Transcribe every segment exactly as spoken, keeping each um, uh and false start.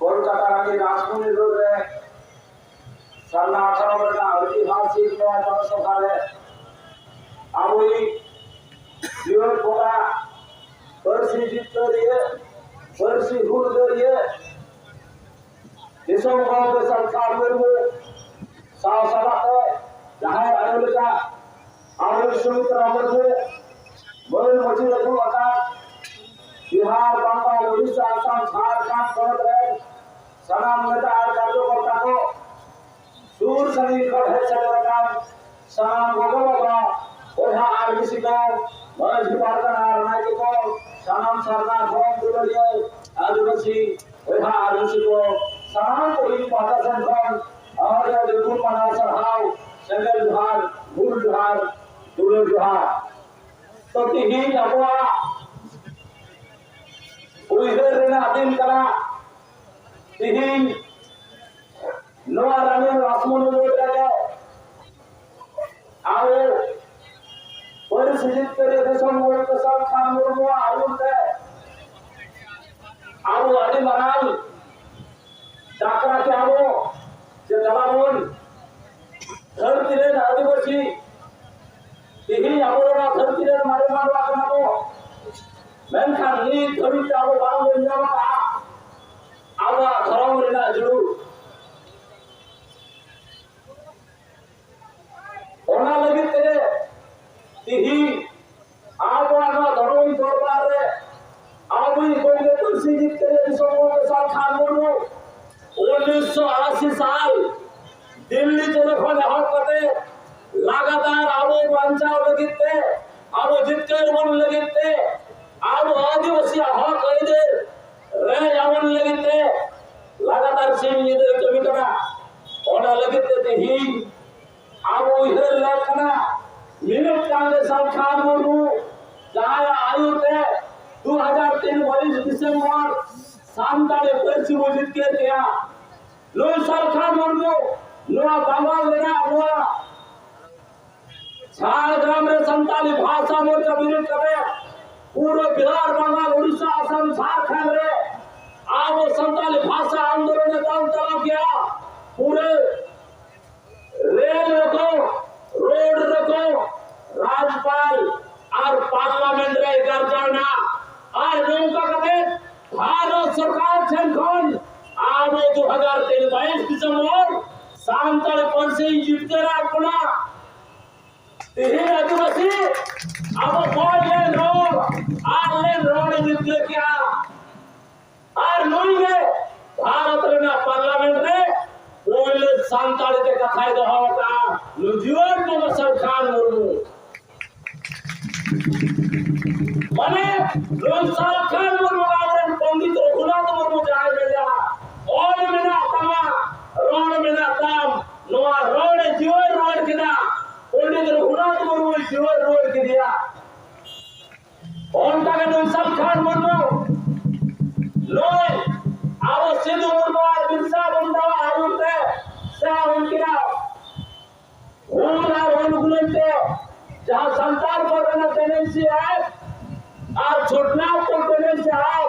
ᱠᱳᱞᱠᱟᱛᱟ ᱨᱟᱱᱤ Rashmoni road ᱨᱮ ᱥᱟᱨᱱᱟ ᱟᱥᱨᱚᱢ ᱨᱮᱱᱟᱜ ᱳᱭᱛᱤᱦᱟᱥᱤᱠ ᱱᱚᱣᱟ ᱡᱚᱱᱚᱥᱚᱵᱷᱟ ᱨᱮ ᱟᱵᱚᱭᱤᱡ ᱡᱤᱭᱚᱱ ᱵᱚᱸᱜᱟ, ᱯᱟᱹᱨᱥᱤ ᱡᱤᱛᱠᱟᱹᱨᱤᱭᱟᱹ, ᱯᱟᱹᱨᱥᱤ ᱦᱩᱞᱜᱟᱹᱨᱤᱭᱟᱹ, ᱫᱤᱥᱚᱢ ᱜᱚᱢᱠᱮ ᱥᱟᱞᱠᱷᱟᱱ ᱢᱩᱨᱢᱩ ᱥᱟᱶ ᱥᱟᱞᱟᱜ ᱛᱮ ᱡᱟᱦᱟᱸᱭ ᱟᱭᱳ ᱞᱮᱠᱟ ᱟᱹᱭᱩᱨ ᱥᱩᱢᱤᱛᱨᱟ ᱢᱩᱨᱢᱩ, ᱢᱟᱹᱱ ᱢᱟᱹᱡᱷᱤ ᱟᱹᱜᱩ ᱟᱠᱟᱫ ᱵᱤᱦᱟᱨ, ᱵᱟᱝᱜᱟᱞ, ᱩᱲᱤᱥᱥᱟ, ᱟᱥᱟᱢ, ᱡᱷᱟᱲᱠᱷᱚᱸᱰ ᱯᱚᱱᱚᱛ ᱨᱮᱱ ᱥᱟᱱᱟᱢ ᱱᱮᱛᱟ ᱟᱨ ᱠᱟᱨᱡᱚᱠᱚᱨᱛᱟ ᱠᱚ, ᱥᱩᱨ ᱥᱟᱺᱜᱤᱧ ᱠᱷᱚᱱ ᱦᱮᱡ ᱥᱮᱴᱮᱨ ᱟᱠᱟᱱ ᱥᱟᱱᱟᱢ ᱜᱚᱜᱚ ᱵᱟᱵᱟ, ᱵᱚᱭᱦᱟ ᱟᱨ ᱢᱤᱥᱤ ᱠᱚ, ᱢᱟᱹᱡᱷᱤ ᱯᱟᱨᱜᱟᱱᱟ ᱟᱨ ᱱᱟᱭᱠᱮ ᱠᱚ, ᱥᱟᱱᱟᱢ ᱥᱟᱨᱱᱟ ᱫᱷᱚᱨᱚᱢ ᱫᱩᱞᱟᱹᱲᱤᱭᱟᱹ ᱟᱹᱫᱤᱵᱟᱹᱥᱤ ᱵᱚᱭᱦᱟ ᱟᱨ ᱢᱤᱥᱤ ᱠᱚ, ᱥᱟᱱᱟᱢ ᱠᱚ ᱤᱧ ᱯᱟᱦᱴᱟ ᱥᱮᱱ ᱠᱷᱚᱱ ᱟᱹᱰᱤ ᱟᱹᱰᱤ ᱜᱩᱱ ᱢᱟᱱᱟᱣ ᱥᱟᱨᱦᱟᱣ, ᱥᱮᱸᱜᱮᱞ ᱡᱚᱦᱟᱨ, ᱜᱩᱞ ᱡᱚᱦᱟᱨ, ᱫᱩᱞᱟᱹᱲ ᱡᱚᱦᱟᱨ᱾ ᱛᱚ ᱛᱤᱦᱤᱧ ᱟᱵᱚᱣᱟᱜ ᱩᱭᱦᱟᱹᱨ ᱨᱮᱱᱟᱜ ᱫᱤᱱ ᱠᱟᱱᱟ᱾ ᱛᱤᱦᱤᱧ ᱱᱚᱣᱟ ᱨᱟᱱᱤ ᱨᱟᱥᱢᱚᱱᱤ ᱨᱳᱰ ᱨᱮ ᱟᱵᱚ ᱯᱟᱹᱨᱤᱥ ᱡᱤᱛᱠᱟᱹᱨᱤᱭᱟᱹ ᱫᱤᱥᱚᱢ ᱜᱚᱢᱠᱮ ᱥᱟᱞᱠᱷᱟᱱ ᱢᱩᱨᱢᱩᱣᱟᱜ ᱟᱹᱭᱩᱨ ᱛᱮ ᱟᱵᱚ ᱟᱹᱰᱤ ᱢᱟᱨᱟᱝ ᱡᱟᱛᱨᱟ ᱠᱮᱜᱼᱟ ᱵᱚ, ᱡᱮ ᱫᱮᱞᱟ ᱵᱚᱱ ᱫᱷᱟᱹᱨᱛᱤ ᱨᱮᱱ ᱟᱹᱫᱤᱵᱟᱹᱥᱤ, ᱛᱮᱦᱮᱧ ᱟᱵᱚ ᱱᱚᱣᱟ ᱫᱷᱟᱹᱨᱛᱤ ᱨᱮᱱ ᱢᱟᱨᱮ ᱢᱟᱰᱣᱟ ᱠᱟᱱᱟ ᱵᱚ, ᱢᱮᱱᱠᱷᱟᱱ ᱱᱤᱛ ᱫᱷᱟᱹᱵᱤᱡ ᱛᱮ ᱟᱵᱚ ᱵᱟᱝ ᱵᱚᱱ ᱧᱟᱢ ᱟᱠᱟᱫᱼᱟ ᱟᱵᱚᱣᱟᱜ ᱫᱷᱚᱨᱚᱢ ᱨᱮᱱᱟᱜ ᱡᱩᱲᱩ᱾ ᱚᱱᱟ ᱞᱟᱹᱜᱤᱫ ᱛᱮᱜᱮ ᱛᱤᱦᱤᱧ ᱟᱵᱚᱣᱟᱜ ᱱᱚᱣᱟ ᱫᱷᱚᱨᱚᱢ ᱫᱚᱨᱵᱟᱨ ᱨᱮ ᱟᱵᱚᱭᱤᱡ ᱜᱚᱢᱠᱮ ᱯᱟᱹᱨᱥᱤ ᱡᱤᱛᱠᱟᱹᱨᱤᱭᱟᱹ ᱫᱤᱥᱚᱢ ᱜᱚᱢᱠᱮ ᱥᱟᱞᱠᱷᱟᱱ ᱢᱩᱨᱢᱩ ᱩᱱᱤᱥᱥᱚ ᱟᱥᱤ ᱥᱟᱞ ᱫᱤᱞᱞᱤ ᱡᱮᱞ ᱠᱷᱚᱱ ᱮᱦᱚᱵ ᱠᱟᱛᱮ ᱞᱟᱜᱟᱛᱟᱨ ᱟᱵᱚ ᱵᱟᱧᱪᱟᱣ ᱞᱟᱹᱜᱤᱫ ᱛᱮ, ᱟᱵᱚ ᱡᱤᱛᱠᱟᱹᱨ ᱵᱚᱱ ᱞᱟᱹᱜᱤᱫ ᱛᱮ, ᱟᱵᱚ ᱟᱹᱫᱤᱵᱟᱹᱥᱤᱭᱟᱜ ᱦᱚᱠ ᱟᱹᱭᱫᱟᱹᱨ ᱨᱮ ᱧᱟᱢᱚᱱ ᱞᱟᱹᱜᱤᱫ ᱛᱮ ᱞᱟᱜᱟᱛᱟᱨ ᱥᱤᱧ ᱧᱤᱫᱟᱹᱭ ᱠᱟᱹᱢᱤ ᱠᱟᱱᱟ᱾ ᱚᱱᱟ ᱞᱟᱹᱜᱤᱫ ᱛᱮ ᱛᱮᱦᱮᱧ ᱟᱵᱚ ᱩᱭᱦᱟᱹᱨ ᱞᱮᱠ ᱠᱟᱱᱟ, ᱢᱤᱢᱤᱫ ᱠᱟᱱ ᱨᱮ ᱥᱟᱞᱠᱷᱟᱱ ᱢᱩᱨᱢᱩ, ᱡᱟᱦᱟᱸᱭᱟᱜ ᱟᱹᱭᱩᱨ ᱛᱮ ᱫᱩ ᱦᱟᱡᱟᱨ ᱛᱤᱱ ᱵᱟᱭᱤᱥ ᱰᱤᱥᱮᱢᱵᱚᱨ ᱥᱟᱱᱛᱟᱲᱤ ᱯᱟᱹᱨᱥᱤ ᱵᱚ ᱡᱤᱛᱠᱟᱹᱨ ᱠᱮᱜᱼᱟ᱾ ᱱᱩᱭ ᱥᱟᱞᱠᱷᱟᱱ ᱢᱩᱨᱢᱩ ᱱᱚᱣᱟ ᱵᱟᱝᱜᱟᱞ ᱨᱮᱱᱟᱜ ᱱᱚᱣᱟ ᱡᱷᱟᱲᱜᱨᱟᱢ ᱨᱮ ᱥᱟᱱᱛᱟᱲᱤ ᱵᱷᱟᱥᱟ ᱢᱳᱨᱪᱟ ᱵᱤᱨᱤᱫ ᱠᱟᱛᱮ ᱯᱩᱨᱟᱹ ᱵᱤᱦᱟᱨ, ᱵᱟᱝᱜᱟᱞ, ᱩᱲᱤᱥᱥᱟ, ᱟᱥᱟᱢ, ᱡᱷᱟᱲᱠᱷᱚᱸᱰ ᱨᱮ ᱟᱵᱚ ᱥᱟᱱᱛᱟᱲᱤ ᱵᱷᱟᱥᱟ ᱴᱷᱮᱱ ᱠᱷᱚᱱ ᱟᱵᱚ ᱫᱩ ᱦᱟᱡᱟᱨ ᱛᱮᱭᱤᱥ ᱵᱟᱭᱤᱥ ᱰᱤᱥᱮᱢᱵᱚᱨ ᱥᱟᱱᱛᱟᱲᱤ ᱯᱟᱹᱨᱥᱤ ᱡᱤᱛᱠᱟᱹᱨ ᱟᱵᱚᱱᱟ᱾ ᱛᱮᱦᱮᱧ ᱟᱹᱫᱤᱵᱟᱹᱥᱤ ᱟᱵᱚ ᱠᱚᱭ ᱞᱮᱱ ᱨᱚᱲ ᱟᱨ ᱞᱮᱱ ᱨᱚᱲ ᱮ ᱡᱤᱛᱠᱟᱹᱨ ᱠᱮᱜᱼᱟ᱾ ᱟᱨ ᱱᱩᱭ ᱜᱮ ᱵᱷᱟᱨᱚᱛ ᱨᱮᱱᱟᱜ ᱯᱟᱨᱞᱟᱢᱮᱱᱴ ᱨᱮ ᱯᱳᱭᱞᱳ ᱥᱟᱱᱛᱟᱲᱤ ᱛᱮ ᱠᱟᱛᱷᱟᱭ ᱫᱚᱦᱚ ᱟᱠᱟᱫᱼᱟ, ᱱᱩᱭ ᱡᱩᱣᱟᱹᱱ ᱠᱚ ᱥᱟᱞᱠᱷᱟᱱ ᱢᱩᱨᱢᱩ᱾ ᱢᱟᱱᱮ, ᱱᱩᱭ ᱥᱟᱞᱠᱷᱟᱱ ᱢᱩᱨᱢᱩ ᱟᱵᱚᱨᱮᱱ ᱯᱚᱱᱰᱤᱛ ᱨᱚᱜᱷᱩᱱᱟᱛᱷ ᱢᱩᱨᱢᱩ ᱡᱟᱦᱟᱸᱭ ᱢᱮᱱᱟ, "ᱚᱞ ᱢᱮᱱᱟᱜ ᱛᱟᱢᱟ, ᱨᱚᱲ ᱢᱮᱱᱟᱜ ᱛᱟᱢ", ᱱᱚᱣᱟ ᱨᱚᱲ ᱮ ᱡᱤᱣᱮᱫ ᱨᱩᱣᱟᱹᱲ ᱠᱮᱫᱟ, ᱯᱚᱱᱰᱤᱛ ᱨᱚᱜᱷᱩᱱᱟᱛᱷ ᱢᱩᱨᱢᱩᱭ ᱡᱤᱣᱮᱫ ᱨᱩᱣᱟᱹᱲ ᱠᱮᱫᱮᱭᱟ᱾ ᱚᱱᱠᱟ ᱜᱮ ᱱᱩᱭ ᱥᱟᱞᱠᱷᱟᱱ ᱢᱩᱨᱢᱩ, ᱱᱩᱭ ᱟᱵᱚ ᱥᱤᱫᱩ ᱢᱩᱨᱢᱩ ᱟᱨ ᱵᱤᱨᱥᱟ ᱢᱩᱱᱰᱟᱣᱟᱜ ᱟᱹᱭᱩᱨ ᱛᱮ ᱥᱮ ᱩᱱᱠᱤᱱᱟᱜ ᱦᱩᱞ ᱟᱨ ᱦᱩᱞ ᱜᱩᱞᱟᱹᱱ ᱛᱮ ᱡᱟᱦᱟᱸ ᱥᱟᱱᱛᱟᱲ ᱯᱟᱨᱜᱟᱱᱟ ᱴᱮᱱᱰᱮᱱᱥᱤ ᱟᱭ ᱟᱨ ᱪᱷᱳᱴᱱᱟᱜᱯᱩᱨ ᱴᱮᱱᱰᱮᱱᱥᱤ ᱟᱭ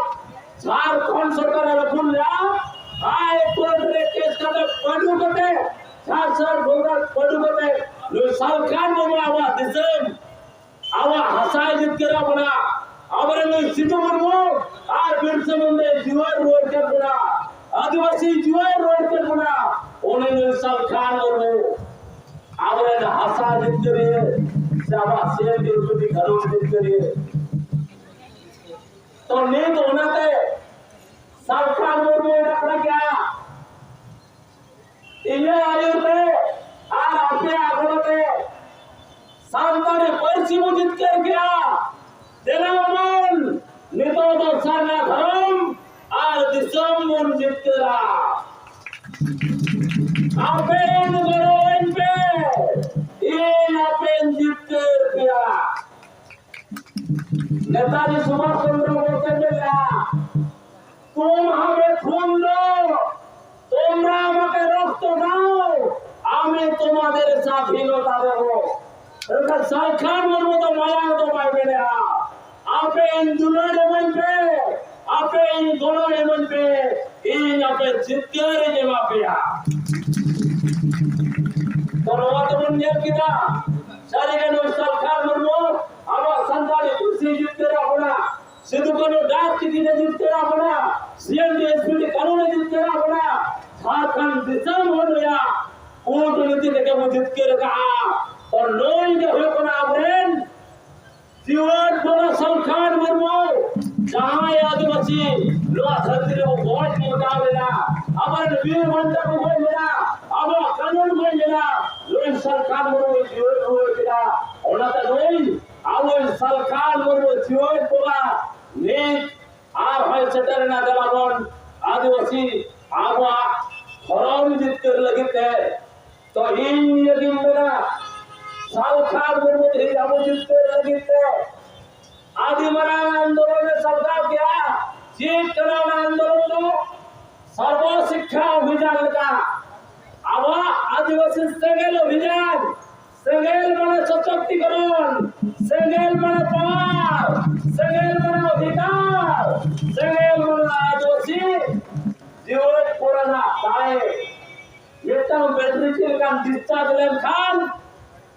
ᱡᱷᱟᱲᱠᱷᱚᱸᱰ ᱥᱚᱨᱠᱟᱨ ᱮ ᱨᱟᱹᱯᱩᱫ ᱞᱮᱜᱼᱟ᱾ ᱦᱟᱭ ᱠᱳᱨᱴ ᱨᱮ ᱠᱮᱥ ᱠᱟᱛᱮ ᱯᱟᱹᱰᱩ ᱠᱟᱛᱮ ᱡᱷᱟᱲᱠᱷᱚᱸᱰ ᱥᱚᱨᱠᱟᱨ ᱯᱟᱹᱰᱩ ᱠᱟᱛᱮ ᱱᱩᱭ ᱥᱟᱞᱠᱷᱟᱱ ᱢᱩᱨᱢᱩ ᱟᱵᱚᱣᱟᱜ ᱫᱤᱥᱚᱢ ᱟᱵᱚᱣᱟᱜ ᱦᱟᱥᱟᱭ ᱡᱤᱛᱠᱟᱹᱨ ᱟᱵᱚᱱᱟ᱾ ᱟᱵᱚᱨᱮᱱ ᱱᱩᱭ ᱥᱤᱫᱩ ᱢᱩᱨᱢᱩ ᱟᱨ ᱵᱤᱨᱥᱟ ᱢᱩᱱᱰᱟᱭ ᱡᱤᱣᱮᱫ ᱨᱩᱣᱟᱹᱲ ᱠᱮᱫ ᱵᱚᱱᱟ᱾ ᱟᱹᱫᱤᱵᱟᱹᱥᱤ ᱡᱤᱣᱮᱫ ᱨᱩᱣᱟᱹᱲ ᱠᱮᱫ ᱵᱚᱱᱟ᱾ ᱩᱱᱤ ᱱᱩᱭ ᱥᱟᱞᱠᱷᱟᱱ ᱢᱩᱨᱢᱩ ᱟᱵᱚᱨᱮᱱ ᱦᱟᱥᱟ ᱡᱤᱛᱠᱟᱹᱨᱤᱭᱟᱹ ᱥᱮ ᱟᱵᱚᱣᱟᱜ ᱥᱤ ᱮᱢ ᱰᱤ ᱯᱤ ᱴᱤ ᱠᱟᱹᱱᱩᱱ ᱡᱤᱛᱠᱟᱹᱨᱤᱭᱟᱹ᱾ ᱛᱚ ᱱᱤᱛ ᱚᱱᱟᱛᱮ ᱥᱟᱞᱠᱷᱟᱱ ᱢᱩᱨᱢᱩ ᱰᱟᱠᱛᱟᱨ ᱠᱮᱜᱼᱟ, ᱤᱧᱟᱹᱜ ᱟᱹᱭᱩᱨ ᱛᱮ ᱟᱨ ᱟᱯᱮᱭᱟᱜ ᱜᱚᱲᱚ ᱛᱮ ᱥᱟᱱᱛᱟᱲᱤ ᱯᱟᱹᱨᱥᱤ ᱵᱚ ᱡᱤᱛᱠᱟᱹᱨ ᱠᱮᱜᱼᱟ᱾ ᱫᱮᱞᱟ ᱵᱚᱱ, ᱱᱤᱛᱚᱜ ᱫᱚ ᱥᱟᱨᱱᱟ ᱫᱷᱚᱨᱚᱢ ᱟᱨ ᱫᱤᱥᱚᱢ ᱵᱚᱱ ᱡᱤᱛᱠᱟᱹᱨᱟ᱾ ᱟᱯᱮ ᱤᱧ ᱜᱚᱲᱚ ᱟᱹᱧ ᱯᱮ, ᱤᱧ ᱟᱯᱮᱧ ᱡᱤᱛᱠᱟᱹᱨ ᱯᱮᱭᱟ᱾ ᱱᱮᱛᱟᱡᱤ ᱥᱩᱵᱷᱟᱥ ᱪᱚᱱᱫᱨᱚ ᱵᱳᱥ ᱮ ᱢᱮᱱᱟ, "তুম হামে খুন দাও, তোমরা আমাকে রক্ত দাও, আমি তোমাদের স্বাধীনতা দেব।" ᱮᱱᱠᱷᱟᱱ ᱥᱟᱞᱠᱷᱟᱱ ᱢᱩᱨᱢᱩ ᱫᱚ ᱢᱟᱭᱟᱝ ᱫᱚ ᱵᱟᱭ ᱢᱮᱱᱮᱜᱼᱟ, ᱟᱯᱮ ᱤᱧ ᱫᱩᱞᱟᱹᱲ ᱤᱢᱟᱹᱧ ᱯᱮ, ᱟᱯᱮ ᱤᱧ ᱜᱚᱲᱚ ᱤᱢᱟᱹᱧ ᱯᱮ, ᱤᱧ ᱟᱯᱮ ᱡᱤᱛᱠᱟᱹᱨ ᱤᱧ ᱮᱢᱟ ᱯᱮᱭᱟ᱾ ᱛᱚ ᱱᱚᱣᱟ ᱛᱮᱵᱚᱱ ᱧᱮᱞ ᱠᱮᱫᱟ, ᱥᱟᱹᱨᱤᱜᱮ ᱱᱩᱭ ᱥᱟᱞᱠᱷᱟᱱ ᱢᱩᱨᱢᱩ ᱟᱵᱚᱣᱟᱜ ᱥᱟᱱᱛᱟᱲᱤ ᱯᱟᱹᱨᱥᱤ ᱡᱤᱛᱠᱟᱹᱨ ᱟᱵᱚᱱᱟ, ᱥᱤᱫᱩ ᱠᱟᱹᱱᱦᱩ ᱰᱟᱠ ᱴᱤᱠᱤᱴ ᱮ ᱡᱤᱛᱠᱟᱹᱨ ᱟᱵᱚᱱᱟ, ᱥᱤ ᱮᱢ ᱰᱤ ᱡᱷᱟᱲᱠᱷᱚᱸᱰ ᱫᱤᱥᱚᱢ ᱦᱚᱸ ᱱᱚᱣᱟ ᱠᱩᱴᱱᱤᱛᱤ ᱛᱮᱜᱮ ᱵᱚ ᱡᱤᱛᱠᱟᱹᱨ ᱟᱠᱟᱫᱼᱟ᱾ ᱛᱚ ᱱᱩᱭ ᱜᱮ ᱦᱩᱭᱩᱜ ᱠᱟᱱᱟ ᱟᱵᱚᱨᱮᱱ ᱡᱤᱣᱮᱫ ᱵᱚᱸᱜᱟ ᱥᱟᱞᱠᱷᱟᱱ ᱢᱩᱨᱢᱩ, ᱡᱟᱦᱟᱸᱭ ᱟᱹᱫᱤᱵᱟᱹᱥᱤ ᱱᱚᱣᱟ ᱫᱷᱟᱹᱨᱛᱤ ᱨᱮᱵᱚ ᱜᱚᱡ ᱢᱚᱪᱟᱣ ᱞᱮᱱᱟ, ᱟᱵᱚᱨᱮᱱ ᱵᱤᱨ ᱵᱟᱱᱴᱟ ᱠᱚ ᱜᱚᱡ ᱞᱮᱱᱟ, ᱟᱵᱚᱣᱟᱜ ᱠᱟᱹᱱᱩᱱ ᱜᱚᱡ ᱞᱮᱱᱟ, ᱱᱩᱭ ᱥᱟᱞᱠᱷᱟᱱ ᱢᱩᱨᱢᱩ ᱡᱤᱣᱮᱫ ᱨᱩᱣᱟᱹᱲ ᱠᱮᱫᱟ᱾ ᱚᱱᱟᱛᱮ ᱱᱩᱭ ᱟᱵᱚ ᱥᱟᱞᱠᱷᱟᱱ ᱢᱩᱨᱢᱩ ᱡᱤᱣᱮᱫ ᱵᱚᱸᱜᱟ ᱱᱤᱛ ᱟᱨ ᱦᱚᱸᱭ ᱥᱮᱴᱮᱨᱮᱱᱟ᱾ ᱫᱮᱞᱟ ᱵᱚᱱ ᱟᱹᱫᱤᱵᱟᱹᱥᱤ ᱟᱵᱚᱣᱟᱜ ᱫᱷᱚᱨᱚᱢ ᱡᱤᱛᱠᱟᱹᱨ ᱞᱟᱹᱜᱤᱫ ᱛᱮ᱾ ᱛᱚ ᱤᱧ ᱱᱤᱭᱟᱹᱜᱤᱧ ᱢᱮᱱᱟ, ᱥᱟᱞᱠᱷᱟᱱ ᱢᱩᱨᱢᱩ ᱛᱮᱦᱮᱧ ᱟᱵᱚ ᱡᱤᱛᱠᱟᱹᱨ ᱞᱟᱹᱜᱤᱫ ᱛᱮ ᱟᱹᱰᱤ ᱢᱟᱨᱟᱝ ᱟᱱᱫᱳᱞᱚᱱ ᱮ ᱥᱟᱞᱜᱟᱣ ᱠᱮᱜᱼᱟ᱾ ᱪᱮᱫ ᱠᱟᱱᱟ ᱚᱱᱟ ᱟᱱᱫᱳᱞᱚᱱ ᱫᱚ? ᱥᱚᱨᱵᱚ ᱥᱤᱠᱠᱷᱟ ᱚᱵᱷᱤᱡᱟᱱ ᱞᱮᱠᱟ ᱟᱵᱚᱣᱟᱜ ᱟᱹᱫᱤᱵᱟᱹᱥᱤ ᱥᱮᱸᱜᱮᱞ ᱚᱵᱷᱤᱡᱟᱱ, ᱥᱮᱸᱜᱮᱞ ᱢᱟᱱᱮ ᱥᱚᱥᱚᱠᱛᱤᱠᱚᱨᱚᱱ, ᱥᱮᱸᱜᱮᱞ ᱢᱟᱱᱮ ᱯᱟᱣᱟᱨ, ᱥᱮᱸᱜᱮᱞ ᱢᱟᱱᱮ ᱚᱫᱷᱤᱠᱟᱨ, ᱥᱮᱸᱜᱮᱞ ᱢᱟᱱᱮ ᱟᱹᱫᱤᱵᱟᱹᱥᱤ ᱡᱤᱣᱮᱫ ᱠᱚᱨᱮᱱᱟᱜ ᱫᱟᱲᱮ᱾ ᱢᱤᱫᱴᱟᱝ ᱵᱮᱴᱨᱤ ᱪᱮᱫ ᱞᱮᱠᱟᱱ ᱰᱤᱥᱪᱟᱨᱡᱽ ᱞᱮᱱᱠᱷᱟᱱ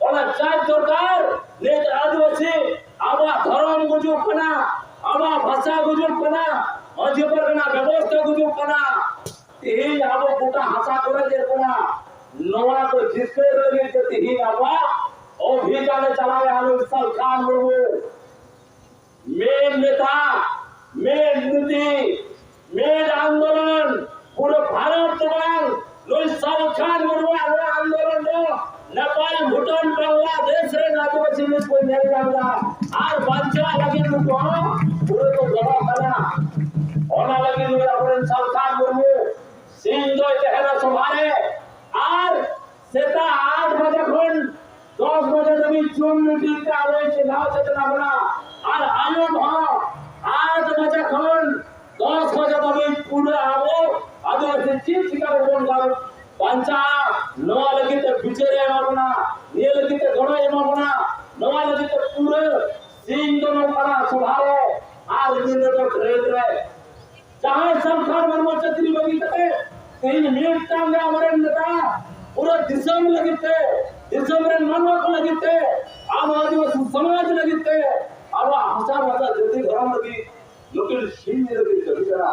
ᱚᱱᱟ ᱪᱟᱨᱡᱽ ᱫᱚᱨᱠᱟᱨ᱾ ᱱᱤᱛ ᱟᱹᱫᱤᱵᱟᱹᱥᱤ ᱟᱵᱚᱣᱟᱜ ᱫᱷᱚᱨᱚᱢ ᱜᱩᱡᱩᱜ ᱠᱟᱱᱟ, ᱟᱵᱚᱣᱟᱜ ᱵᱷᱟᱥᱟ ᱜᱩᱡᱩᱜ ᱠᱟᱱᱟ, ᱢᱟᱹᱡᱷᱤ ᱯᱟᱨᱜᱟᱱᱟ ᱵᱮᱵᱚᱥᱛᱷᱟ ᱜᱩᱡᱩᱜ ᱠᱟᱱᱟ᱾ ᱛᱮᱦᱮᱧ ᱟᱵᱚ ᱜᱚᱴᱟ ᱦᱟᱥᱟ ᱠᱚᱨᱮ ᱪᱮᱫ ᱠᱟᱱᱟ, ᱱᱚᱣᱟ ᱠᱚ ᱡᱤᱛᱠᱟᱹᱨ ᱞᱟᱹᱜᱤᱫ ᱛᱮ ᱛᱮᱦᱮᱧ ᱟᱵᱚᱣᱟᱜ ᱚᱵᱷᱤᱡᱟᱱᱮ ᱪᱟᱞᱟᱣᱮᱫᱼᱟ ᱱᱩᱭ ᱥᱟᱞᱠᱷᱟᱱ ᱢᱩᱨᱢᱩ᱾ ᱢᱮᱱ ᱱᱮᱛᱟ, ᱢᱮᱱ ᱱᱤᱛᱤ, ᱢᱮᱱ ᱟᱱᱫᱳᱞᱚᱱ, ᱯᱩᱨᱟᱹ ᱵᱷᱟᱨᱚᱛ ᱫᱚ ᱵᱟᱝ, ᱱᱩᱭ ᱥᱟᱞᱠᱷᱟᱱ ᱢᱩᱨᱢᱩᱣᱟᱜ ᱱᱚᱣᱟ ᱟᱱᱫᱳᱞᱚᱱ ᱫᱚ ᱱᱮᱯᱟᱞ, ᱵᱷᱩᱴᱟᱱ, ᱵᱟᱝᱞᱟᱫᱮᱥ ᱨᱮᱱ ᱟᱹᱫᱤᱵᱟᱹᱥᱤ ᱱᱤᱛ ᱠᱚ ᱧᱮᱞ ᱧᱟᱢ ᱮᱫᱟ᱾ ᱟᱨ ᱵᱟᱧᱪᱟᱣ ᱞᱟᱹᱜᱤᱫ ᱱᱩᱠᱩ ᱦᱚᱸ ᱯᱩᱨᱟᱹ ᱠᱚ ᱜᱚᱲᱚ ᱠᱟᱱᱟ᱾ ᱚᱱᱟ ᱞᱟᱹᱜᱤᱫ ᱱᱩᱭ ᱟᱵᱚᱨᱮᱱ ᱥᱟᱞᱠᱷᱟᱱ ᱢᱩᱨᱢᱩ ᱥᱤᱧ ᱫᱚᱭ ᱛᱟᱦᱮᱱᱟ ᱥᱚᱵᱷᱟ ᱨᱮ, ᱟᱨ ᱥᱮᱛᱟᱜ ᱟᱴ ᱵᱟᱡᱮ ᱠᱷᱚᱱ ᱫᱚᱥ ᱵᱟᱡᱮ ᱫᱷᱟᱹᱵᱤᱡ ᱡᱩᱢ ᱢᱤᱴᱤᱝ ᱛᱮ ᱟᱞᱮ ᱪᱮᱸᱜᱷᱟᱣ ᱥᱮᱴᱮᱨ ᱟᱵᱚᱱᱟ᱾ ᱟᱨ ᱟᱹᱭᱩᱵ ᱦᱚᱸ ᱟᱴ ᱵᱟᱡᱮ ᱠᱷᱚᱱ ᱫᱚᱥ ᱵᱟᱡᱮ ᱫᱷᱟᱹᱵᱤᱡ ᱯᱩᱨᱟᱹ ᱟᱵᱚ ᱟᱹᱫᱤᱵᱟᱹᱥᱤ ᱪᱮᱫ ᱪᱤᱠᱟ ᱨᱮᱵᱚᱱ ᱜᱟᱞ-, ᱵᱟᱧᱪᱟᱜᱼᱟ, ᱱᱚᱣᱟ ᱞᱟᱹᱜᱤᱫ ᱛᱮ ᱵᱤᱪᱟᱹᱨ ᱮ ᱮᱢᱟ ᱵᱚᱱᱟ, ᱱᱤᱭᱟᱹ ᱞᱟᱹᱜᱤᱫ ᱛᱮ ᱜᱚᱲᱚᱭ ᱮᱢᱟ ᱵᱚᱱᱟ, ᱱᱚᱣᱟ ᱞᱟᱹᱜᱤᱫ ᱛᱮ ᱯᱩᱨᱟᱹ ᱥᱤᱧ ᱫᱚ ᱱᱚᱝᱠᱟᱱᱟᱜ ᱥᱚᱵᱷᱟ ᱨᱮ ᱟᱨ ᱧᱤᱫᱟᱹ ᱫᱚ ᱴᱨᱮᱱ ᱨᱮ᱾ ᱡᱟᱦᱟᱸᱭ ᱥᱟᱞᱠᱷᱟᱱ ᱢᱩᱨᱢᱩ ᱪᱟᱹᱠᱨᱤ ᱵᱟᱹᱜᱤ ᱠᱟᱛᱮ ᱛᱮᱦᱮᱧ ᱢᱤᱫᱴᱟᱝ ᱜᱮ ᱟᱢᱨᱮᱱ ᱱᱮᱛᱟ ᱯᱩᱨᱟᱹ ᱫᱤᱥᱚᱢ ᱞᱟᱹᱜᱤᱫ ᱛᱮ, ᱫᱤᱥᱚᱢ ᱨᱮᱱ ᱢᱟᱱᱣᱟ ᱠᱚ ᱞᱟᱹᱜᱤᱫ ᱛᱮ, ᱟᱵᱚ ᱟᱹᱫᱤᱵᱟᱹᱥᱤ ᱥᱚᱢᱟᱡᱽ ᱞᱟᱹᱜᱤᱫ ᱛᱮ, ᱟᱵᱚᱣᱟᱜ ᱦᱟᱥᱟ ᱵᱷᱟᱥᱟ ᱡᱟᱹᱛᱤ ᱫᱷᱚᱨᱚᱢ ᱞᱟᱹᱜᱤᱫ ᱱᱩᱠᱤᱱ ᱥᱤᱧ ᱧᱤᱫᱟᱹ ᱠᱤᱱ ᱠᱟᱹᱢᱤ ᱠᱟᱱᱟ᱾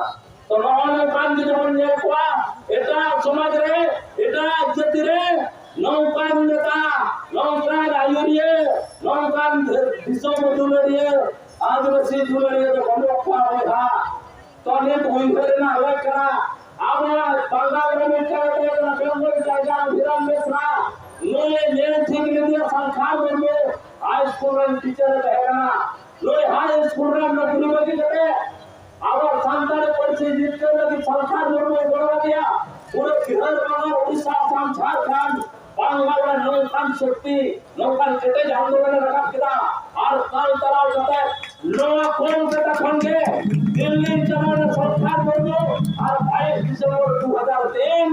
ᱛᱚ ᱱᱚᱜᱼᱚᱭ ᱱᱚᱝᱠᱟᱱ ᱡᱩᱫᱤ ᱵᱚᱱ ᱧᱮᱞ ᱠᱚᱣᱟ, ᱮᱴᱟᱜ ᱮᱴᱟᱜ ᱥᱚᱢᱟᱡᱽ ᱨᱮ, ᱮᱴᱟᱜ ᱡᱟᱹᱛᱤ ᱨᱮ ᱱᱚᱝᱠᱟᱱ ᱱᱮᱛᱟ, ᱱᱚᱝᱠᱟᱱ ᱟᱹᱭᱩᱨᱤᱭᱟᱹ, ᱱᱚᱝᱠᱟᱱ ᱫᱤᱥᱚᱢ ᱫᱩᱞᱟᱹᱲᱤᱭᱟᱹ, ᱟᱹᱫᱤᱵᱟᱹᱥᱤ ᱫᱩᱞᱟᱹᱲᱤᱭᱟᱹ ᱫᱚ ᱵᱟᱹᱱᱩᱜ ᱠᱚᱣᱟ ᱵᱚᱭᱦᱟ᱾ ᱛᱚ ᱱᱤᱛ ᱩᱭᱦᱟᱹᱨ ᱨᱮᱱᱟᱜ ᱞᱮᱠ ᱠᱟᱱᱟ, ᱟᱵᱚᱣᱟᱜ ᱵᱟᱝᱜᱟᱞ ᱨᱮ ᱢᱤᱫᱴᱟᱝ ᱛᱟᱦᱮᱸ ᱠᱟᱱᱟ ᱵᱮᱝᱜᱚᱞ ᱡᱟᱭᱜᱟ ᱫᱷᱤᱨᱟᱱ ᱵᱮᱥᱨᱟ, ᱱᱩᱭᱮ ᱧᱮᱞ ᱴᱷᱤᱠ ᱞᱮᱫᱮᱭᱟ ᱥᱟᱞᱠᱷᱟᱱ ᱢᱩᱨᱢᱩ ᱦᱟᱭ ᱥᱠᱩᱞ ᱨᱮᱱ ᱴᱤᱪᱟᱨ ᱮ ᱛᱟᱦᱮᱸ ᱠᱟᱱᱟ᱾ ᱱᱩᱭ ᱦᱟᱭ ᱥᱠᱩᱞ ᱨᱮᱱ ᱱᱚᱠᱨᱤ ᱵᱟᱹᱜᱤ ᱠᱟᱛᱮ ᱟᱵᱚ ᱥᱟᱱᱛᱟᱲᱤ ᱯᱟᱹᱨᱥᱤ ᱡᱤᱛᱠᱟᱹᱨ ᱞᱟᱹᱜᱤᱫ ᱥᱟᱞᱠᱷᱟᱱ ᱢᱩᱨᱢᱩᱭ ᱜᱚᱲᱚ ᱟᱫᱮᱭᱟ᱾ ᱯᱩᱨᱟᱹ ᱵᱤᱦᱟᱨ, ᱵᱟᱝᱜᱟᱞ, ᱩᱲᱤᱥᱥᱟ, ᱟᱥᱟᱢ, ᱡᱷᱟᱲᱠᱷᱚᱸᱰ, ᱵᱟᱝᱜᱟᱞ ᱨᱮ ᱱᱚᱝᱠᱟᱱ ᱥᱚᱠᱛᱤ, ᱱᱚᱝᱠᱟᱱ ᱠᱮᱴᱮᱡ ᱟᱱᱫᱳᱞᱚᱱ ᱮ ᱨᱟᱠᱟᱵ ᱠᱮᱫᱟ᱾ ᱟᱨ ᱛᱟᱞ ᱛᱟᱞᱟᱣ ᱠᱟᱛᱮ ᱱᱚᱣᱟ ᱠᱳᱞᱠᱟᱛᱟ ᱠᱷᱚᱱ ᱜᱮ ᱫᱤᱞᱞᱤ ᱪᱟᱞᱟᱣ ᱮᱱᱟ ᱥᱟᱞᱠᱷᱟᱱ ᱢᱩᱨᱢᱩ᱾ ᱟᱨ ᱵᱟᱭᱤᱥ ᱰᱤᱥᱮᱢᱵᱚᱨ ᱫᱩ ᱦᱟᱡᱟᱨ ᱛᱤᱱ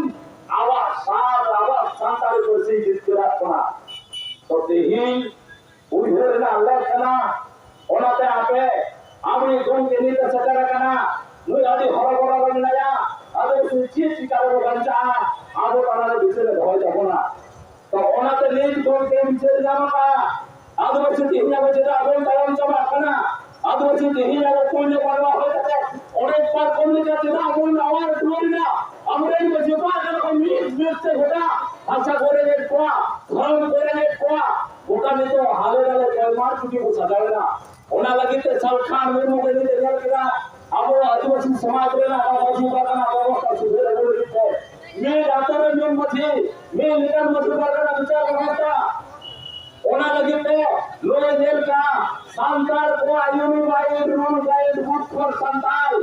ᱟᱵᱚᱣᱟᱜ ᱥᱟᱱ-, ᱟᱵᱚᱣᱟᱜ ᱥᱟᱱᱛᱟᱲᱤ ᱯᱟᱹᱨᱥᱤ ᱡᱤᱛᱠᱟᱹᱨᱟᱜ ᱠᱟᱱᱟ᱾ ᱛᱚ ᱛᱮᱦᱮᱧ ᱩᱭᱦᱟᱹᱨ ᱨᱮᱱᱟᱜ ᱞᱮᱠ ᱠᱟᱱᱟ᱾ ᱚᱱᱟᱛᱮ ᱟᱯᱮ ᱟᱵᱚᱨᱮᱱ ᱜᱚᱢᱠᱮ ᱱᱤᱛ ᱮ ᱥᱮᱴᱮᱨ ᱟᱠᱟᱱᱟ, ᱱᱩᱭ ᱟᱹᱰᱤ ᱦᱚᱨᱚᱵᱚᱨᱚ ᱨᱮ ᱢᱮᱱᱟᱭᱟ᱾ ᱟᱫᱚ ᱪᱮᱫ ᱪᱤᱠᱟ ᱨᱮᱵᱚ ᱵᱟᱧᱪᱟᱜᱼᱟ, ᱟᱵᱚ ᱛᱟᱞᱟᱨᱮ ᱵᱤᱪᱟᱹᱨ ᱮ ᱫᱚᱦᱚᱭ ᱛᱟᱵᱚᱱᱟ᱾ ᱛᱚ ᱚᱱᱟᱛᱮ ᱱᱤᱛ ᱜᱚᱢᱠᱮ ᱵᱤᱪᱟᱹᱨ ᱧᱟᱢ ᱟᱠᱟᱫᱼᱟ᱾ ᱟᱫᱚ ᱪᱮᱫ ᱛᱮᱦᱮᱧ ᱟᱵᱚ ᱪᱮᱫᱟᱜ ᱵᱚᱱ ᱛᱟᱭᱚᱢ ᱪᱟᱵᱟᱜ ᱠᱟᱱᱟ? ᱟᱫᱚ ᱪᱮᱫ ᱛᱮᱦᱮᱧ ᱟᱵᱚ ᱯᱩᱭᱞᱩ ᱵᱟᱨ ᱦᱩᱭ ᱠᱟᱛᱮ ᱚᱸᱰᱮ ᱯᱟᱨᱠᱚᱢ ᱞᱮᱠᱟ ᱪᱮᱫᱟᱜ ᱵᱚᱱ ᱱᱟᱣᱟ ᱨᱩᱣᱟᱹᱲ ᱮᱱᱟ? ᱟᱵᱚᱨᱮᱱ ᱢᱟᱹᱡᱷᱤ ᱵᱟᱵᱟ ᱠᱟᱱᱟ ᱠᱚ ᱢᱤᱫ ᱢᱤᱫ ᱛᱮ ᱜᱚᱴᱟ ᱦᱟᱥᱟ ᱠᱚ ᱨᱮᱸᱜᱮᱡ ᱠᱚᱣᱟ, ᱫᱷᱚᱨᱚᱢ ᱠᱚ ᱨᱮᱸᱜᱮᱡ ᱠᱚᱣᱟ, ᱜᱚᱴᱟ ᱱᱤᱛᱚᱜ ᱦᱟᱞᱮ ᱰᱟᱞᱮ ᱠᱟᱞᱢᱟᱨ ᱪᱩᱴᱤ ᱠᱚ ᱥᱟᱡᱟᱣ ᱮᱱᱟ᱾ ᱚᱱᱟ ᱞᱟᱹᱜᱤᱫ ᱛᱮ ᱥᱟᱞᱠᱷᱟᱱ ᱢᱩᱨᱢᱩ ᱜᱮ ᱱᱤᱛ ᱮ ᱧᱮᱞ ᱠᱮᱫᱟ, ᱟᱵᱚ ᱟᱹᱫᱤᱵᱟᱹᱥᱤ ᱥᱚᱢᱟᱡᱽ ᱨᱮᱱᱟᱜ ᱱᱚᱣᱟ ᱢᱟᱹᱡᱷᱤ ᱯᱟᱨᱜᱟᱱᱟ ᱵᱮᱵᱚᱥᱛᱷᱟ ᱥᱩᱫᱷᱟᱹᱨ ᱟᱹᱜᱩ ᱞᱟᱹᱜᱤᱫ ᱛᱮ ᱢᱤᱫ ᱟᱛᱳ ᱨᱮ ᱢᱤᱫ ᱢᱟᱹᱡᱷᱤ, ᱢᱤᱫ ᱞᱮᱠᱟᱱ ᱢᱟᱹᱡᱷᱤ ᱯᱟᱨᱜᱟᱱᱟ ᱵᱤᱪᱟᱨ ᱵᱮᱵᱚᱥᱛᱷᱟ᱾ ᱚᱱᱟ ᱞᱟᱹᱜᱤᱫ ᱛᱮ ᱱᱚᱰᱮ ᱧᱮᱞ ᱠᱟᱜᱼᱟ, ᱥᱟᱱᱛᱟᱲ ᱠᱚᱣᱟᱜ unified rule guide book for Santal.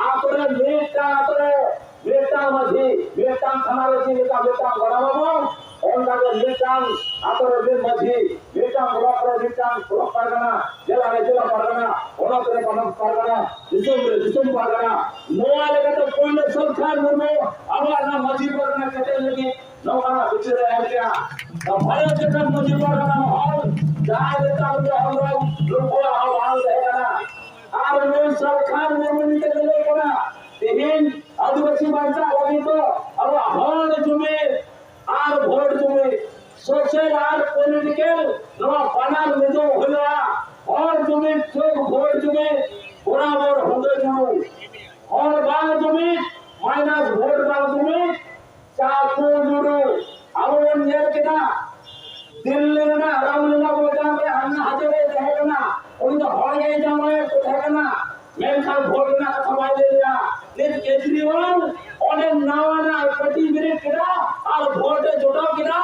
ᱟᱛᱳ ᱨᱮ ᱢᱤᱫᱴᱟᱝ ᱟᱛᱳ ᱨᱮ ᱢᱤᱫᱴᱟᱝ ᱢᱟᱹᱡᱷᱤ, ᱢᱤᱫᱴᱟᱝ ᱛᱷᱟᱱᱟ ᱨᱮ ᱪᱮᱫ ᱞᱮᱠᱟ ᱢᱤᱫᱴᱟᱝ ᱜᱚᱲᱟ ᱵᱟᱵᱟ, ᱚᱱᱠᱟ ᱜᱮ ᱢᱤᱫᱴᱟᱝ ᱟᱛᱳ ᱨᱮ ᱢᱤᱫ ᱢᱟᱹᱡᱷᱤ, ᱢᱤᱫᱴᱟᱝ ᱵᱞᱚᱠ ᱨᱮ ᱢᱤᱫᱴᱟᱝ ᱵᱞᱚᱠ ᱯᱟᱨᱜᱟᱱᱟ, ᱡᱮᱞᱟ ᱨᱮ ᱡᱮᱞᱟ ᱯᱟᱨᱜᱟᱱᱟ, ᱦᱚᱱᱚᱛ ᱨᱮ ᱯᱚᱱᱚᱛ ᱯᱟᱨᱜᱟᱱᱟ, ᱫᱤᱥᱚᱢ ᱨᱮ ᱫᱤᱥᱚᱢ ᱯᱟᱨᱜᱟᱱᱟ᱾ ᱱᱚᱣᱟ ᱞᱮᱠᱟᱛᱮ ᱯᱩᱭᱞᱩ ᱥᱟᱞᱠᱷᱟᱱ ᱢᱩᱨᱢᱩ ᱟᱵᱚᱣᱟᱜ ᱱᱚᱣᱟ ᱢᱟᱹᱡᱷᱤ ᱯᱟᱨᱜᱟᱱᱟ ᱠᱮᱴᱮᱡ ᱞᱟᱹᱜᱤᱫ ᱱᱚᱝᱠᱟᱱᱟᱜ ᱵᱤᱪᱟᱹᱨ ᱮ ᱮᱢ ᱠᱮᱜᱼᱟ᱾ ᱵᱷᱟᱨᱚᱛ ᱡᱟᱠᱟᱛ ᱢᱟᱹᱡᱷᱤ ᱯᱟᱨᱜᱟᱱᱟ ᱢᱚᱦᱚᱞ ᱡᱟᱦᱟᱸᱭ ᱞᱮᱠᱟ ᱩᱱᱤ ᱦᱚᱲ ᱫᱚ ᱱᱩᱠᱩᱣᱟᱜ ᱦᱚᱸ ᱵᱟᱝ ᱛᱟᱦᱮᱸ ᱠᱟᱱᱟ᱾ ᱟᱨ ᱱᱩᱭ ᱥᱟᱞᱠᱷᱟᱱ ᱢᱩᱨᱢᱩ ᱱᱤᱛᱚᱜ ᱧᱮᱞᱚᱜ ᱠᱟᱱᱟ, ᱛᱮᱦᱮᱧ ᱟᱹᱫᱤᱵᱟᱹᱥᱤ ᱵᱟᱧᱪᱟᱣ ᱞᱟᱹᱜᱤᱫ ᱫᱚ ᱟᱵᱚᱣᱟᱜ ᱦᱚᱲ ᱡᱩᱢᱤᱫ ᱟᱨ ᱵᱷᱳᱴ ᱡᱩᱢᱤᱫ, social ᱟᱨ political, ᱱᱚᱣᱟ ᱵᱟᱱᱟᱨ ᱢᱤᱫᱚᱜ ᱦᱩᱭᱩᱜᱼᱟ᱾ ᱦᱚᱲ ᱡᱩᱢᱤᱫ ᱡᱳᱜ ᱵᱷᱳᱴ ᱡᱩᱢᱤᱫ ᱵᱚᱨᱟᱵᱚᱨ ᱦᱩᱫᱟᱹ ᱡᱩᱢᱤᱫ᱾ ᱦᱚᱲ ᱵᱟᱝ ᱡᱩᱢᱤᱫ minus ᱵᱷᱳᱴ ᱵᱟᱝ ᱡᱩᱢᱤᱫ, ᱠᱮᱡᱨᱤᱣᱟᱞ ᱚᱸᱰᱮ ᱱᱟᱣᱟᱱᱟᱜ ᱯᱟᱨᱴᱤ ᱵᱮᱨᱮᱫ ᱠᱮᱫᱟ ᱟᱨ ᱵᱷᱳᱴ ᱮ ᱡᱚᱴᱟᱣ ᱠᱮᱫᱟ᱾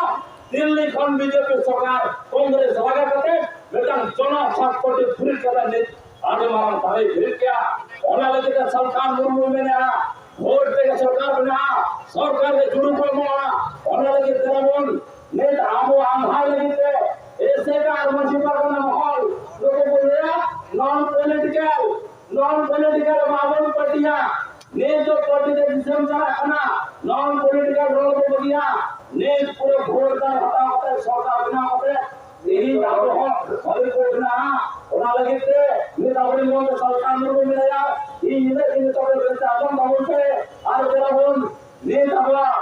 ᱫᱤᱞᱞᱤ ᱠᱷᱚᱱ ᱵᱤᱡᱮᱯᱤ ᱥᱚᱨᱠᱟᱨ ᱠᱚᱝᱜᱨᱮᱥ ᱞᱟᱜᱟ ᱠᱟᱛᱮ ᱢᱤᱫᱴᱟᱝ ᱡᱚᱱᱚ ᱥᱟᱛ ᱯᱟᱨᱴᱤ ᱵᱮᱨᱮᱫ ᱠᱟᱛᱮ ᱱᱤᱛ ᱟᱹᱰᱤ ᱢᱟᱨᱟᱝ ᱫᱟᱲᱮ ᱵᱮᱨᱮᱫ ᱠᱮᱫᱟ᱾ ᱚᱱᱟ ᱞᱟᱹᱜᱤᱫ ᱛᱮ ᱥᱟᱞᱠᱷᱟᱱ ᱢᱩᱨᱢᱩ ᱢᱮᱱᱮᱜᱼᱟ, ᱵᱷᱳᱴ ᱛᱮᱜᱮ ᱥᱚᱨᱠᱟᱨ ᱵᱮᱱᱟᱜᱼᱟ, ᱥᱚᱨᱠᱟᱨ ᱜᱮ ᱡᱩᱲᱩ ᱠᱚ ᱮᱢᱚᱜᱼᱟ᱾ ᱚᱱᱟ ᱞᱟᱹᱜᱤᱫ ᱛᱮ ᱵᱚᱱ ᱱᱤᱛ ᱟᱵᱚ ᱟᱸᱫᱷᱟ ᱞᱟᱹᱜᱤᱫ ᱛᱮ ᱮᱥᱮᱠᱟ ᱟᱨ ᱢᱟᱹᱡᱷᱤ ᱯᱟᱨᱜᱟᱱᱟ ᱢᱚᱦᱚᱞ ᱱᱩᱠᱩ ᱠᱚ ᱞᱟᱹᱭᱟ non political, non political ᱵᱟᱵᱚᱱ ᱯᱟᱹᱴᱤᱭᱟ᱾ ᱱᱤᱛ ᱫᱚ ᱯᱟᱹᱴᱤ ᱛᱮ ᱫᱤᱥᱚᱢ ᱪᱟᱞᱟᱜ ᱠᱟᱱᱟ, non political ᱨᱚᱲ ᱵᱚ ᱵᱟᱹᱜᱤᱭᱟ᱾ ᱱᱤᱛ ᱯᱩᱨᱟᱹ ᱵᱷᱳᱴ ᱫᱟᱨ ᱦᱟᱛᱟᱣ ᱠᱟᱛᱮ ᱥᱚᱨᱠᱟᱨ ᱵᱮᱱᱟᱣ ᱠᱟᱛᱮ ᱛᱮᱦᱮᱧ ᱟᱵᱚ ᱦᱚᱸ ᱦᱚᱨᱤᱯᱩᱨ ᱢᱮᱱᱟᱜᱼᱟ᱾ ᱚᱱᱟ ᱞᱟᱹᱜᱤᱫ ᱛᱮ ᱱᱤᱛ ᱟᱵᱚᱨᱮᱱ ᱜᱚᱢᱠᱮ ᱥᱟᱞᱠᱷᱟᱱ ᱢᱩᱨᱢᱩ ᱢᱮᱱᱟᱭᱟ, ᱤᱧ ᱧᱤᱫᱟᱹ ᱤᱧ ᱛᱚᱵᱮ ᱵᱮᱥ ᱟᱸᱡᱚᱢ ᱛᱟᱵᱚᱱ ᱯᱮ ᱟᱨ ᱫᱮᱞᱟ ᱵᱚᱱ ᱱᱤᱛ ᱟᱵᱚᱣᱟᱜ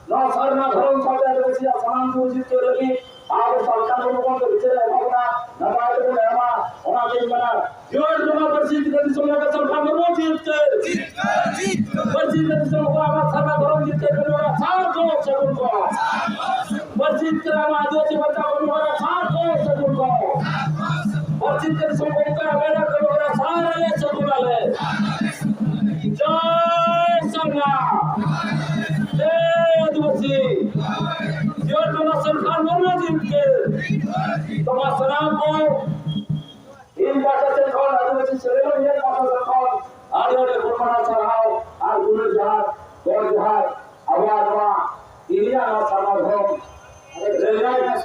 ᱱᱚᱣᱟ ᱥᱟᱨᱱᱟ ᱫᱷᱚᱨᱚᱢ ᱥᱟᱶᱛᱮ ᱟᱹᱫᱤᱵᱟᱹᱥᱤᱭᱟᱜ ᱥᱟᱱᱟᱢ ᱡᱤᱣᱤ ᱡᱤᱛᱠᱟᱹᱨ ᱞᱟᱹᱜᱤᱫ ᱟᱵᱚ ᱥᱟᱞᱠᱷᱟᱱ ᱢᱩᱨᱢᱩ ᱜᱚᱢᱠᱮ ᱵᱤᱪᱟᱹᱨ ᱮ ᱮᱢᱟ ᱵᱚᱱᱟ, ᱱᱟᱯᱟᱭ ᱛᱮᱵᱚᱱ ᱮᱢᱟ, ᱚᱱᱟᱛᱤᱧ ᱢᱮᱱᱟ, ᱡᱳᱨ ᱡᱚᱢᱟ ᱯᱟᱹᱨᱥᱤ ᱜᱤᱫᱽᱨᱟᱹ ᱫᱤᱥᱚᱢ ᱨᱮ ᱥᱟᱞᱠᱷᱟᱱ ᱢᱩᱨᱢᱩ ᱡᱤᱛᱠᱟᱹᱨ᱾ ᱯᱟᱹᱨᱥᱤ ᱜᱤᱫᱽᱨᱟᱹ ᱫᱤᱥᱚᱢ ᱠᱚ ᱟᱵᱚ ᱥᱟᱨᱱᱟ ᱫᱷᱚᱨᱚᱢ ᱡᱤᱛᱠᱟᱹᱨ ᱠᱟᱹᱢᱤ ᱦᱚᱨᱟ ᱥᱟᱨ ᱠᱚ ᱥᱟᱹᱜᱩᱱ ᱠᱚ᱾ ᱯᱟᱹᱨᱥᱤ ᱜᱤᱫᱽᱨᱟᱹ ᱟᱵᱚ ᱟᱹᱫᱤᱵᱟᱹᱥᱤ ᱵᱟᱧᱪᱟᱣ ᱠᱟᱹᱢᱤ ᱦᱚᱨᱟ ᱥᱟᱨ ᱠᱚ ᱥᱟᱹᱜᱩᱱ ᱠᱚ᱾ ᱯᱟᱹᱨᱥᱤ ᱜᱤᱫᱽᱨᱟᱹ ᱫᱤᱥᱚᱢ ᱠᱚ ᱚᱱᱠᱟ ᱟᱵᱮᱱᱟᱜ ᱠᱟᱹᱢᱤ ᱦᱚᱨᱟ ᱥᱟᱨ ᱟᱞᱮ ᱥᱟᱹᱜᱩᱱ ᱟᱞᱮ᱾ ᱡᱚᱭ ᱥᱟᱨᱱᱟ᱾ ᱡᱚᱭ ᱟᱹᱫᱤᱵᱟᱹᱥᱤ᱾ ᱡᱚᱭ ᱡᱚᱱᱟ ᱥᱟᱞᱠᱷᱟᱱ ᱢᱩᱨᱢᱩ ᱡᱤᱛᱠᱟᱹᱨ᱾ ᱛᱚᱵᱮ ᱥᱟᱱᱟᱢ ᱠᱚ ᱤᱧ ᱯᱟᱦᱴᱟ ᱥᱮᱫ ᱠᱷᱚᱱ ᱟᱹᱫᱤᱵᱟᱹᱥᱤ ᱥᱮᱨᱮᱧ ᱯᱟᱦᱴᱟ ᱥᱮᱫ ᱠᱷᱚᱱ ᱟᱹᱰᱤ ᱟᱹᱰᱤ ᱜᱚᱱᱢᱟᱱᱟᱣ ᱥᱟᱨᱦᱟᱣ ᱟᱨ ᱫᱩᱞᱟᱹᱲ ᱡᱚᱦᱟᱨ, ᱜᱚᱰ ᱡᱚᱦᱟᱨ᱾ ᱟᱵᱚᱣᱟᱜ ᱱᱚᱣᱟ ᱤᱱᱰᱤᱭᱟ ᱱᱚᱣᱟ ᱥᱟᱨᱱᱟ ᱫᱷᱚᱨᱚᱢ ᱨᱮᱞ ᱞᱟᱭᱤᱱ